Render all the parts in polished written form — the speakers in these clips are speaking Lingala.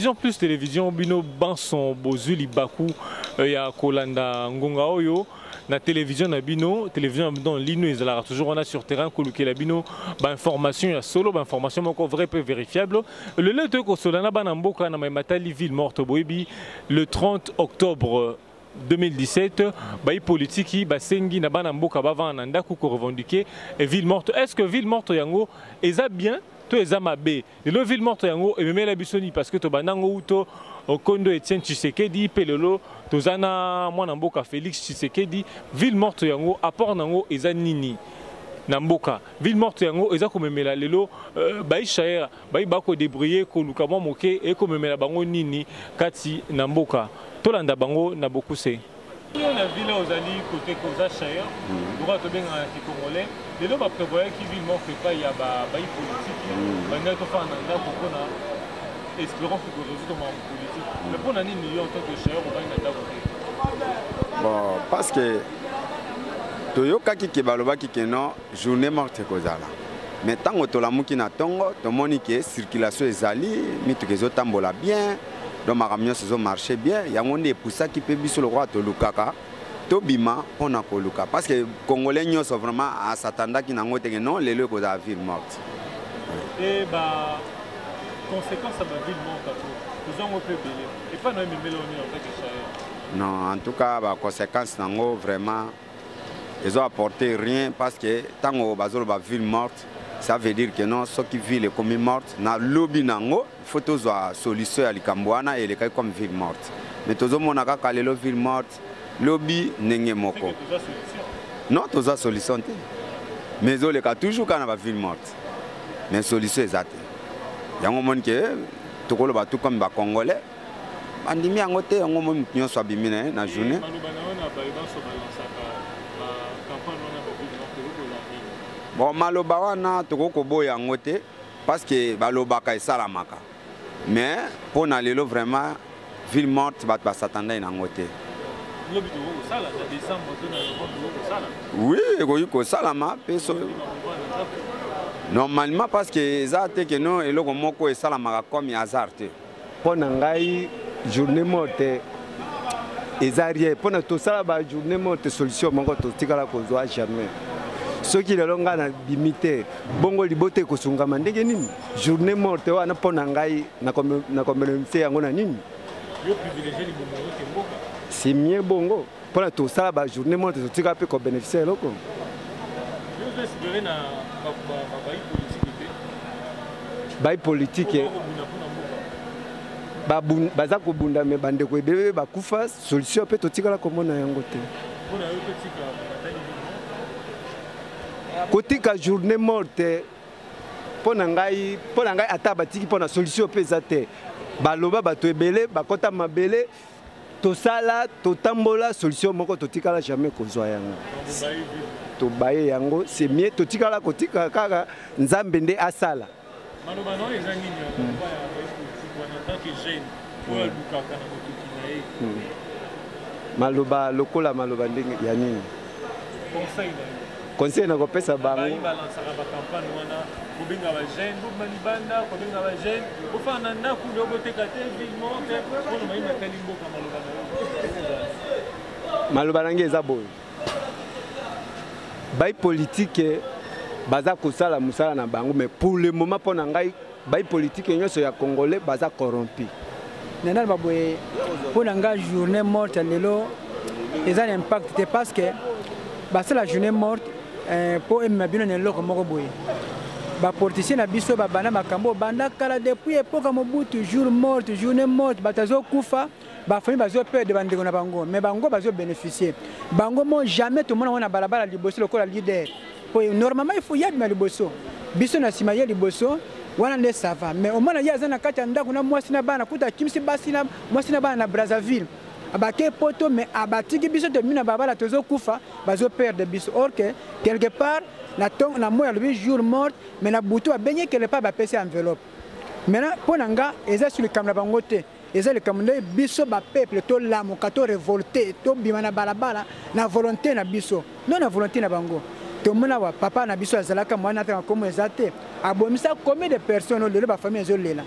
Vision Plus Télévision, bino banson bozui libaku ya kolanda ngonga oyo na télévision na bino, télévision na bino lino ezalaka toujours wana sur terrain kolukela bino ba information ya solo, ba information moko vrai pe vérifiable. Lelo toyei kosola na bana mboka na matali ville morte. Boyebi, le 30 octobre 2017, bayi politiki basengi na bana mboka bavanda na ndako ko revendiquer ville morte. Est-ce que ville morte yango eza bien to eza mabe? Lelo ville morte yango ememela biso nini? Parce que tobanda ngo uto okondo Etienne Tshisekedi, mpe lelo toza na mwana mboka Félix Tshisekedi. Ville morte yango, apport nango eza nini na mboka? Ville morte yango eza komemela lelo baishaera bayi bakodébrouiller koluka mwa moke, ekomemela bango nini kati na mboka? Tolanda bango na bokuse. Yo na ville ozali côté koza chayer, lokola tobengaka na kicongolais, lelo baprévoyaki ville morte epai ya bayi politiki, bandaki tofanda na ndako mpona espérance que korésoudre makambo politique. Mais mpona nini yo en tant que chayer obandi na ndako te? Bon, parce que toyokaki ke balobaki ke non, journée morte ekozala, mais ntango tolamuki na ntongo, tomoni ke circulation ezali, mituka ezotambola bien, donc makambo nyonso ezomarche bien. Yango nde epusaki mpe biso lokola tolukaka tobima mpona koluka, parce que Congolais nyonso vraiment asatandaki nango teke non, lelo ekozala ville morte. E ba conséquence ya baville morte ako tozango mpe ebele epai na yo, ememela oni en tant que chayer? Non, en tout cas baconséquence nango vraiment ezo apporter rien, parce que ntango bazoloba ville morte, ça veut dire que non, soki ville ekomi morte, na lobi nango il faut tozwa solution ya likambo wana elekaki comme ville morte. Mais tozomona kaka lelo ville morte, lobi ndenge moko. Non, tozwa solution te, mais ezoleka toujours kaka na baville morte, mais solution eza te. Yango omoni ke tokoloba tout comme Bacongolais bandimi yango te. Yango omoni motu nyonso abimi na ye na journée. Maloba na yo na baye banso balansaka bacampagne wana baville morte okola nini? Bon, maloba wana tokoki koboya yango te, parce que balobaka esalamaka. Mais mpo na lelo vraiment ville morte, bato basatandai nango te. Lobi tokoki kosala na décembre to na novembre, tokoki kosala? Oui, ekoki kosalama mpe so normalement, parce que eza te ke no eloko moko esalamaka comme hasard te. Mpo na ngai, journée morte eza rien. Mpo na tosala bajournée morte, solution moko totikala kozwa jamais. Soki lelo ngai nabimi te, bongo libota ekosungama ndenge nini? Journée morte wana, mpo na ngai, nakomelese yango na nini? Yo privilégie libongo oke mboka. C'est mieux bongo, mpona tosala bajournée morte, totikala mpe kobénéficie eloko. Yo ozo espérer na bayi politike te? Bayi politike bakobunda mpona mboka. Baza kobunda, me bandeko ebele bakufa, solution mpe totikala komona yango te. Mpona yo, totika batali ville? Kotika journée morte, mpo na ngai, ata batiki, mpo na solution mpe eza te. Baloba bato ebele bakɔta mabele, tosala, totambola, solution moko totikala jamais kozwa yango. Tobaye yango, c'est mieux totikala kotika kaka Nzambe nde asala. Maloba na oyo eza nini ya maloba ya bayi politike wana, en tant que jeune oyo alukaka na motoki na ye? Maloba lokola maloba ndenge ya nini? Conseil na yo. Conseil nakopesa bango? Bayi balansaka bacampagne wana, kobenga bajeune bobima libanda, kobenga bajeune bofanda na ndako nde boteka te ville morte, mpona mayi matali mboka, maloba na yo? Maloba na ngai eza boye: bayi politike baza kosala mosala na bango, mais pour le moment, mpo na ngai, bayi politike nyonso ya Congolais baza corrompu. Na nani baboye. Mpo na nga, journée morte ya lelo eza na impact te, parce que basala journée morte mpo emema bino na eloko moko boye. Bapoliticien na biso babanda makambo banda kala, depuis époque ya Mobutu. Jour morte, journée morte, bato azokufa, bafamille bazoperdre bandeko na bango, mais bango bazobénéficie. Bango mo jamais tomona ngo na balabala liboso lokola leader. Po normalement il faut yabima liboso, biso na nsima, ye liboso wana nde ça va. Mais omona ye aza na kati ya ndako na mwasi na bana, kuta akimisi basi na mwasi na bana na Brazzaville, abake poto, mais abatiki biso tomi na balabala, tozokufa, bazoperdre biso. Or que quelque part na ntongo na moi alobi jour morte, mais na butu abengi quelque part, bapesi enveloppe. Maintenant, mpo na nga, eza sur likambo na bango te, eza likambo nde biso bapeuple tolamuka, torévolte, tobima na balabala na volonté na biso, non na volonté na bango. Tomona wa papa na biso azalaka mwana, atanga komo eza te, abomisa combien de personnes? Lelo bafamille ezolela.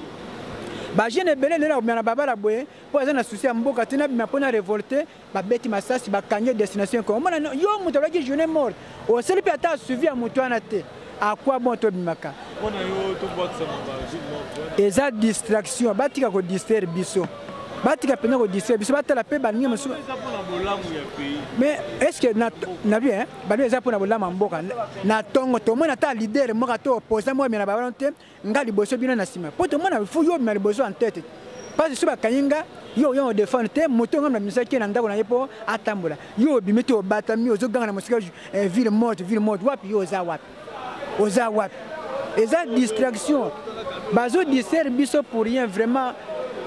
Bajeune ebele lelo akobima na babala boye mpo aza na souci ya mboka te, nabima mpo na révolte, babeti masasi, bakangi destination ko omona yo moto alobaki journée morte, osali mpe ata suivi ya moto wana te. Akwa bon tobimaka eza distraction, batika kodistraire biso, batika mpenza kodistraire biso, batala mpe baningi mosusu. Mais est ce que na bien balobi eza mpona bolamu ya mboka? Na ntongo tomona ata leader moko ata opposant moko amela babano te, nga liboso bino na nsima, mpo tomona fu yo obima liboso en tête, parce so bakangi nga yo oyo odefendre te moto nga namimisaki na ndako na ye mpo atambola, yo obimi te, obatami, ozoganga na mosika ville morte, ville morte. Wapi yo oza? Wapi oza? Wapi? Eza distraction, bazodistraire biso pour rien vraiment.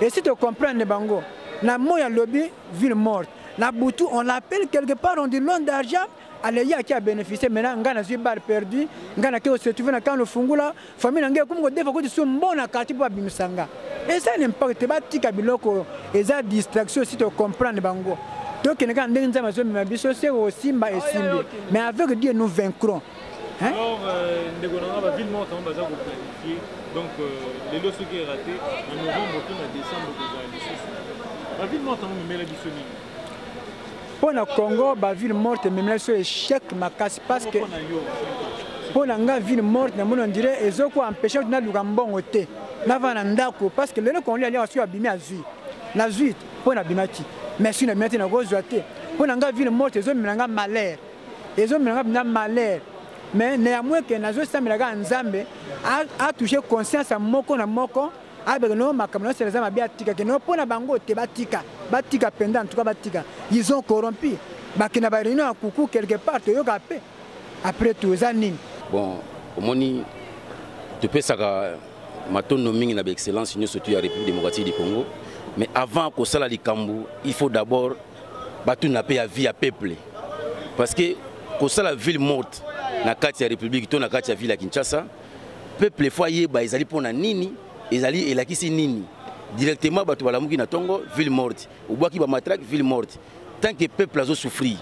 Esi tocomprendre bango na moi alobi ville morte, na butu on l'appelle quelque part, on dit loan d'argent, aleyi aki abénéficie. Maintenant ngai nazwi balle perdue, ngai nake kose retrouve na kano fungula, famille na ngai ekomi kodefa kuti so mbona quartier mpo babimisa nga. Eza na impact te, batika biloko, eza distraction. Si tocomprendre bango, tokende kaka ndenge Nzambe azomema biso, se osimba esimbi, mais avec Dieu nous vaincrons. Hein? Alors, ndeko na nga, baville morte yango baza koplanifie, donc lelo soki eraté, na novembre to na décembre kozala lisusu. Baville morte yango memela biso nini? Mpo na Congo, baville morte ememela biso échec makasi, parce que mpo na nga ville morte namoni on dirait ezoko empêche naluka mbongo te, navanda na ndako, parce que lelo Congolais aliaka soki abimi azwi, nazwi mpo nabimaki, mais soki nabima te nakozwa te. Mpo na nga ville morte ezomemela nga malheur, ezomemela nga mpenza malheur. Mais néanmoins ke nazosambela kaka Nzambe atouche conscience ya moko na moko, abeke no makambo nyonso eza mabe, atikake no mpo na bango te, batika, batika mpenza. En tout cas batika, ils ont corrompu, bakenda baréunion ya kuku quelque part, toyoka mpe après tout eza nini. Bon, omoni, topesaka matondo mingi na baexcellence nyonso tu ya République démocratique du Congo, mais avant kosala likambo, il faut d'abord batuna mpe ya vie ya peuple, parce que kosala ville morte na kati ya république to na kati ya ville ya Kinshasa, peuple faut ayeba ezali mpona nini, ezali elakisi nini. Directement bato balamuki na ntongo, ville morte, obwaki bamatraque, ville morte, tant que peuple azosouffrir.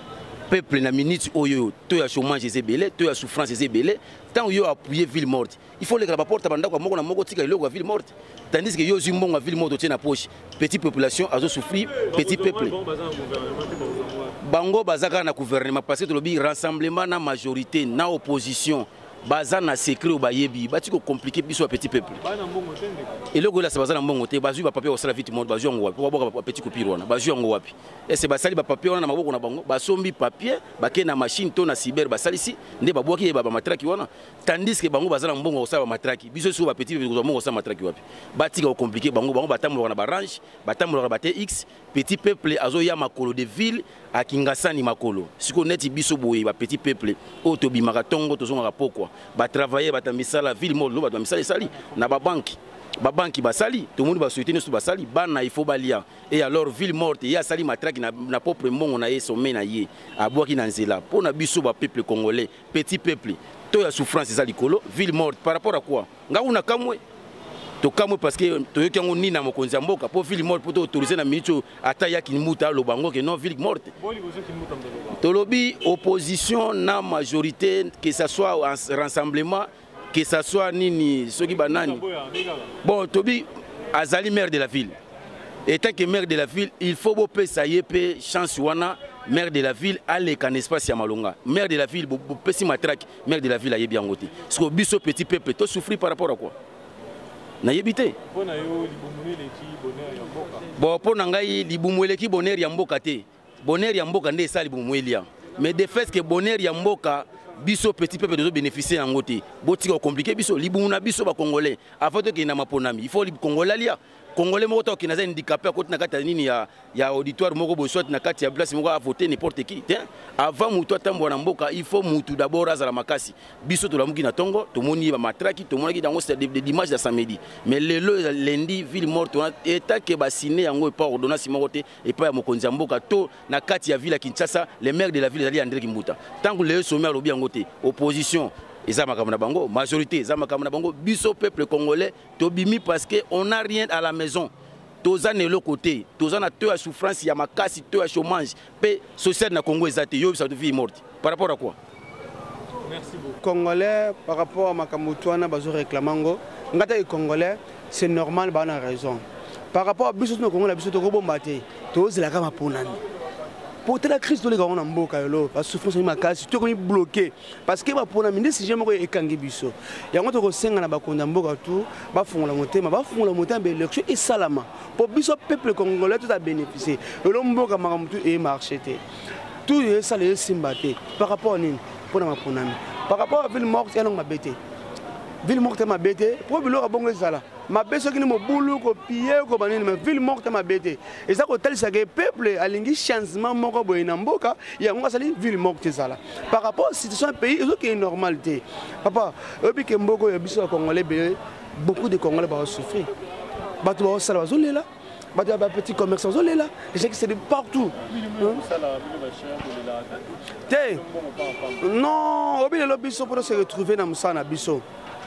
Peuple na minute oyo, to ya chômage eza ebele, to ya souffrance eza ebele. Ntango yo appuye ville morte, il faut lekala baporte bandako ya moko na moko, tika eloko ya ville morte, tandis que yo ozwi mbongo ya ville morte, otie na poche. Petite population azosouffrir, petit peuple, bango baza kaka na gouvernement, parce que tolobi rassemblement na majorité na opposition baza na secret oyo bayebi, bati kocompliquer biso ya petit peuple. Eloko elasa baza na mbongo te, bazwi bapapier kosala ville morte, bazwi yango wapi? Po baboka bapetit coupure wana, bazwi yango wapi? Ese basali bapapier wana na maboko na bango, basombi papier, bakei na machine to na cyber, basalisi nde babwaki ye bamatraki wana, tandis que bango baza na mbongo kosala bamatraki. Biso sikoyo bapetit peuple kozwa mbongo kosala matraki wapi? Batika kocompliquer bango. Bango batambolaka na barange, batambolaka na baTX, petit peuple azoya makolo de ville akingasani makolo. Sikoyo neti biso boye bapetit peuple oyo tobimaka ntongo, tozongaka pokwa, batravailler, bato ya misala, ville morte lo, bato ya misala esali na babanki, babanki basali, tomoni basociété nyonso basali, bana il faut balia. Et alors ville morte, ye asali matraki na propre mbongo na ye, some na ye, abwaki na nzela. Mpo na biso bapeuple congolais, petit peuple, to ya souffrance eza likolo. Ville morte par rapport à quoi? Nga kuna kamwe, tokamwe, parce que toyoki yango nini na mokonzi ya mboka mpo ville morte, mpo toautorise na minute oyo ata yaki muta aloba yango ke non, ville morte. Tolobi opposition na majorité, que ça soit rassemblement, que ça soit nini, soki banani. Bon, tobi azali maire de la ville, et tant que maire de la ville, il faut bopesa ye mpe chance wana. Maire de la ville aleka na espace ya malonga. Maire de la ville bopesi matraque, maire de la ville ayebi yango te. Siko biso petit peuple tosouffrir par rapport à quoi? Nayebi te. Bon, mpo na ngai libumu eleki bonheur ya mboka te. Bonheur ya mboka nde esala libumu elia, mais de fait que bonheur ya mboka, biso petit peuple tozobénéficie yango te. Botika kocompliquer biso libumu na biso bacongolais. Avant tokende na maponami, il faut congolais alia. Congolais moko to okende aza handicapé, akoti na kati ya nini ya auditoire moko boye, soit na kati ya place moko, avote n'importe qui te. Avant mutu atambola na mboka, il faut mutu d'abord azala makasi. Biso tolamuki na ntongo, tomoni bamatraki, tomonaki yango de dimanche ya samedi, mais lelo lundi, ville morte wana etake basine yango epa ordonnance moko te epai ya mokonzi ya mboka to na kati ya ville ya Kinshasa. Le maire de la ville ezali André Kimbuta. Ntango lelo sommet alobi yango te, opposition eza makambo na bango, majorité eza makambo na bango, biso peuple congolais tobimi parce que on n'a rien à la maison. Toza na eloko te, toza na to ya souffrance ya makasi, to ya chômage mpe social na Congo eza te. Yo bisa ville morte par rapport à quoi? Merci beaucoup. Congolais, par rapport à makambo wana bazo réclame yango, nga taki congolais, c'est normal, bana raison. Par rapport à biso na Congo na biso, tokobomba te, tozelaka maponami po tala crise toleka yango na mboka. Lelo basouffrance makasi, tokomi bloqué parce que baponami nde sujet moko ekangi biso. Yango tokosenga na bakonzi ya mboka tu bafungola motema, bafungola motema, baélection esalama po biso peuple congolais toza bénéficier. Lelo mboka makambo tu emarché te, tout esala esimba te. Par rapport nini? Mpona maponami. Par rapport à ville morte, yango mabe te, ville morte mabe te, po biloko bongo ezala mabe soki ni mobulu kopie koba nini. Mais ville morte mabe te, eza kotalisaka peuple alingi changement moko boye na mboka, yango asali ville morte ezala. Par rapport situation ya pays, ezokende normal te. Papa, oyebi ke mboka oyo biso ya Congolais ebele, beaucoup de Congolais bazosouffrir, bato baosala bazolela, bato ya bapetit commerce bazolela, les gens qui c'est de partout te. Non, oyebi lelo biso mpo se retrouver na mosala na biso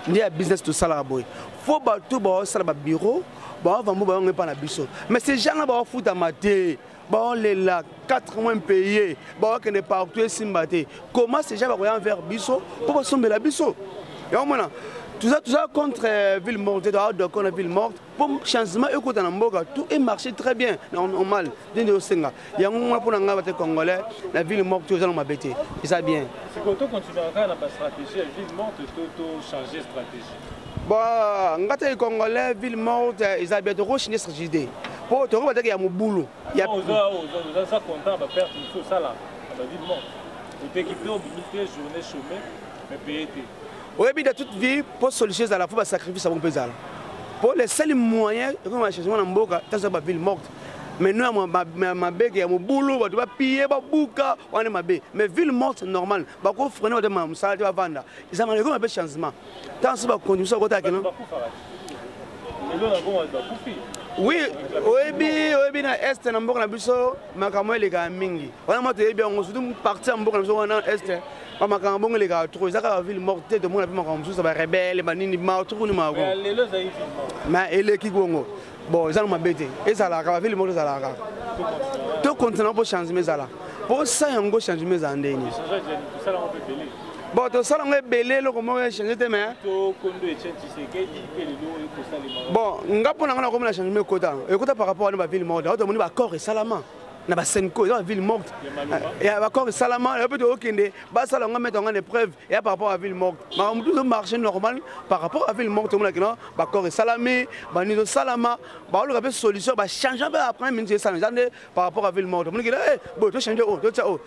nde ya business tosalaka boye, fo bato baosala babureau baovambo bayongo epa na biso, mais ces gens là baofutama te, baolela 4 mois payé, baokende partout esimba te. Comment ces gens bakoya envers biso mpo basombela biso? Yango mona toza contre ville morte, toza d'accord na ville morte mpo changement ekota na mboka, tout emarché très bien, normal nde osenga. Yango mona mpo na ngai bate Congolais na ville morte oyo eza na mabe te, eza bien. Sikoyo tocontinuaka kaka na bastratégie ya ville morte to tochange stratégie? Bon, nga te Congolais, ville morte eza bien, tokochange stratégie te mpo tokoki bateke ya mobulu. Oza content baperte mosusu osala na baville morte, oteki te, obimi te, journée chômé mais paye te? Oyebi, de toute vie, mpo solution ezala, fo basacrifice yango mpe ezala, mpo le seul moyen ekoma changement na mboka taza baville morte. Mais no ya mabeke ya mobulu, bato bapie babuka wana mabe, mais ville morte normal, bakofreiner bato mosala te, bavanda, ezamana ekoma mpe changement ntango so bakonzi mosusu akotaka keno. Oui, oyebi, oyebi na Est na mboka na biso makambo elekaka mingi wana ma toyebi yango, surtout parti ya mboka na biso wana Est, bamakambo bongo elekaka trop. Eza kaka ville morte te, tomona mpe makambo mosusu ya barebele banini matruni mako, mais eleki bongo. Bon, eza na mabe te, ezalaka baville morte ezalaka kaka, tocontinue mpo changement ezala, mpo sa yango changement ezala ndeni. Bon, tosala yango ebele, eloko moko echange te. Mais bon, nga mpo na nga nakomi na changement ekota, ekota par rapport wana baville morte ao tomoni baaccord esalama na basenco, eza baville morte ya baaccord esalama yo mpe tookende basala yango, mettre yango en épreuve eya par rapport à ville morte. Makambo tout marché normal par rapport à ville morte, omonaki no baaccord esalami, banini ezosalama, baoluka mpe solution, bachange mpe. Après ministre esalama eza nde par rapport à ville morte, omonaki boye tochange oyo, totia oyo,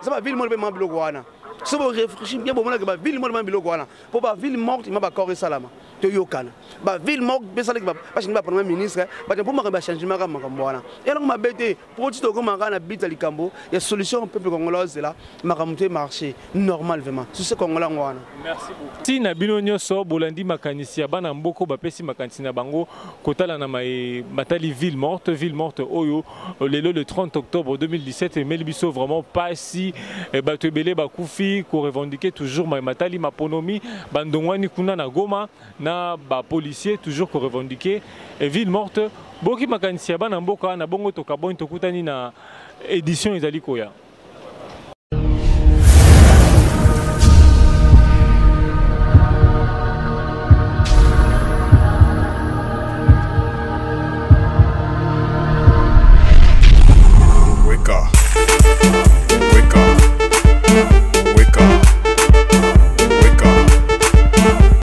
eza baville morte mpe ma biloko wana. So boréfléchir bien, bomonaki baville morte ma biloko wana, mpo baville morte ma baaccord esalama, toyokana, baville morte mpe esalaki bachange bapremier ministre bato mpo makambo bachangement kaka makambo wana elongo mabe te, po ti tokomaka na bita likambo ya solution. Peuple congolais ozela makambo to marché normal, vraiment succès congolais yango wana. Merci beaucoup. Ntina bino nyonso bolandi makanisi ya bana mboka, bapesi makanisi na bango kotala na matali ville morte. Ville morte oyo lelo le 30 octobre 2017 emeli biso vraiment pasi, bato ebele bakufi korevendiquer toujours matali maponomi, bandongwani kuna na Goma na bapolicier toujours korevendiquer ville morte. Boki makanisi ya bana mboka na bongo, tokaboni, tokutani na édition ezali koya.